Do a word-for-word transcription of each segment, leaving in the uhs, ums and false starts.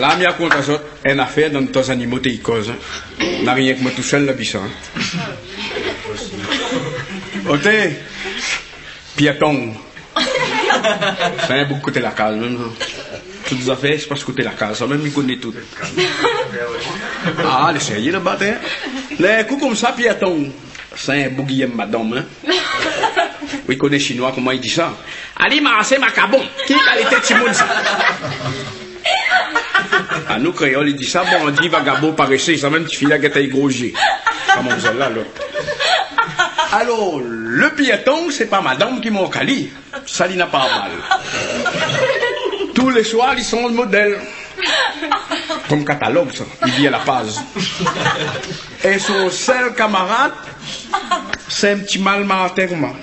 La mi rakont azot in afèr dan tan zanimo té i koz, in. Na rienk moin tousèl la vi sa, in. Oté, Piéton. Sa in boug koté la kaz mèm, sa. Tout zafèr i spas koté la kaz, sa mèm mi koné tout. Ah, lé sérié laba, in. Lé kou konmsa, Piéton. Sa in boug i yèm madanm, in. Ou i koné shinoi, koman i di sa ? Ali marsé makabon. Ki kalité timoun sa ? Anou kréol i di sa, bandi, vagabon, parésé, sa mèm ti fiy la gèt ali gro zié. Sa mamzèl la, lot. Alor, le Piéton, sé pa madanm ki mank ali. Sa li na pa mal. Tou lé soir li sanz modèl. Konm katalog sa, li vien la paz. É son sèl kamarad, sé in ti mal martin koman.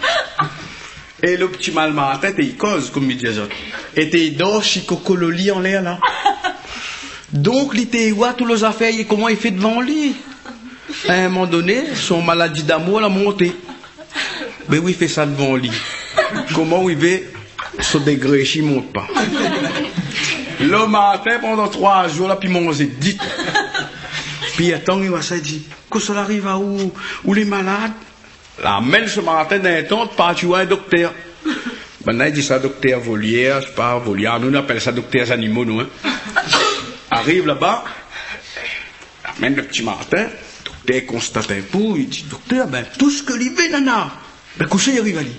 É le ti mal martin té i koz, konm mi di azot. É té i dor si koko lo li anlèr la. Donk li té i oi tout lo zafèr, koman i fé dovan li. A in moman doné, son maladi damour la monté. Bé oui, fé sa dovan li. Koman ou i vé, son dégré i mont pa. Le martin, pandan troi zour, la pi manzé dit. Piéton i oi sa, i di : « Kosa la ariv aou ? Ou lé malad ? » La amenn son martin dann in tant, parti oir in doktèr. Banna i di sa doktèr volièr, sé pa volièr, nou, nou apèl sa doktèr zanimo, nou, in. Ariv laba, amenn le ti martin, doktèr i konstat in kou, i di : « Doktèr, bin, tout sak li vé nana. Bin, kosa i ariv ali ? »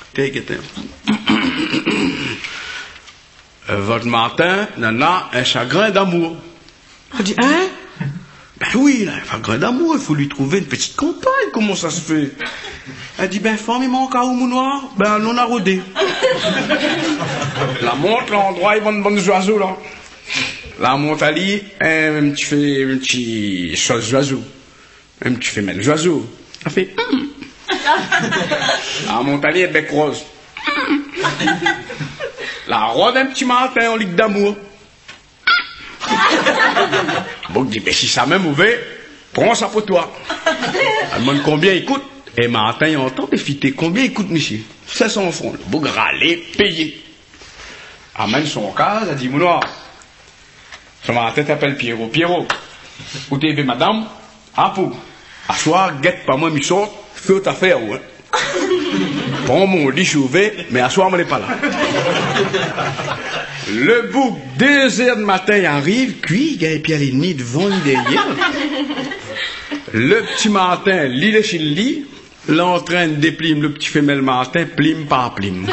Doktèr i gèt in kou. « Euh, vot martin nana in shagrin damour. » Li di : « In ? » « Bin oui, la, in shagrin damour, i fo li trouv in ti konpagn, koman sa i fé ? » Li di : « Bin, fanm i mank aou, mon noir ? Bin, alon arodé. » La mont landroi i vann bann zoizo la. La mont ali in ti fé, in ti sos zoizo. In ti fémèl zoizo. La fé : « Hmm. » La mont ali in bèk roz. La rod in ti martin an lik damour. Boug di : « Mé si sa mèm ou vé, pran sa pou toi. » La domann konbien i kout. É martin i antann, é fité : « Konbien i kout, misié ? » « Sink san fran. » Boug ralé, péyé. Amenn son kaz, la di : « Mon noir, so martin té i apèl Piéro. Piéro, ou té i vé madanm ? Apou. Aswar, gèt pa moin, mi sort, fé out afèr, ou, in. Pran mon li si ou vé, mé aswar, moin lé pa la. » Le boug, dé zèr di martin, i ariv, kui, gingn pi alé ni dovan ni dèrièr. Le ti martin, li lé si li, la antrinn déplim le ti fémèl martin, plim par plim.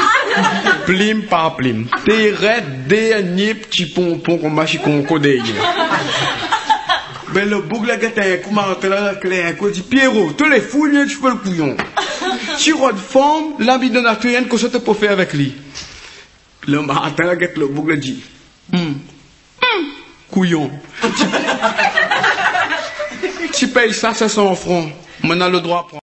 Plim par plim. Té i rès dèrnié ti ponpon konm si konko dèrièr. Bin, le boug la gèt in kou martin la, la klèr in kou, di : « Piéro, tou lé fou, bien ti fé le kouyon. Ti rod fanm, la mi donn atou inn, kosa té pou fé avèk li ? » Le martin la gèt le boug la di : « Hmm. Hmm. Kouyon. Ti, ti péy sa sink san fran. Moin na le droi pran. »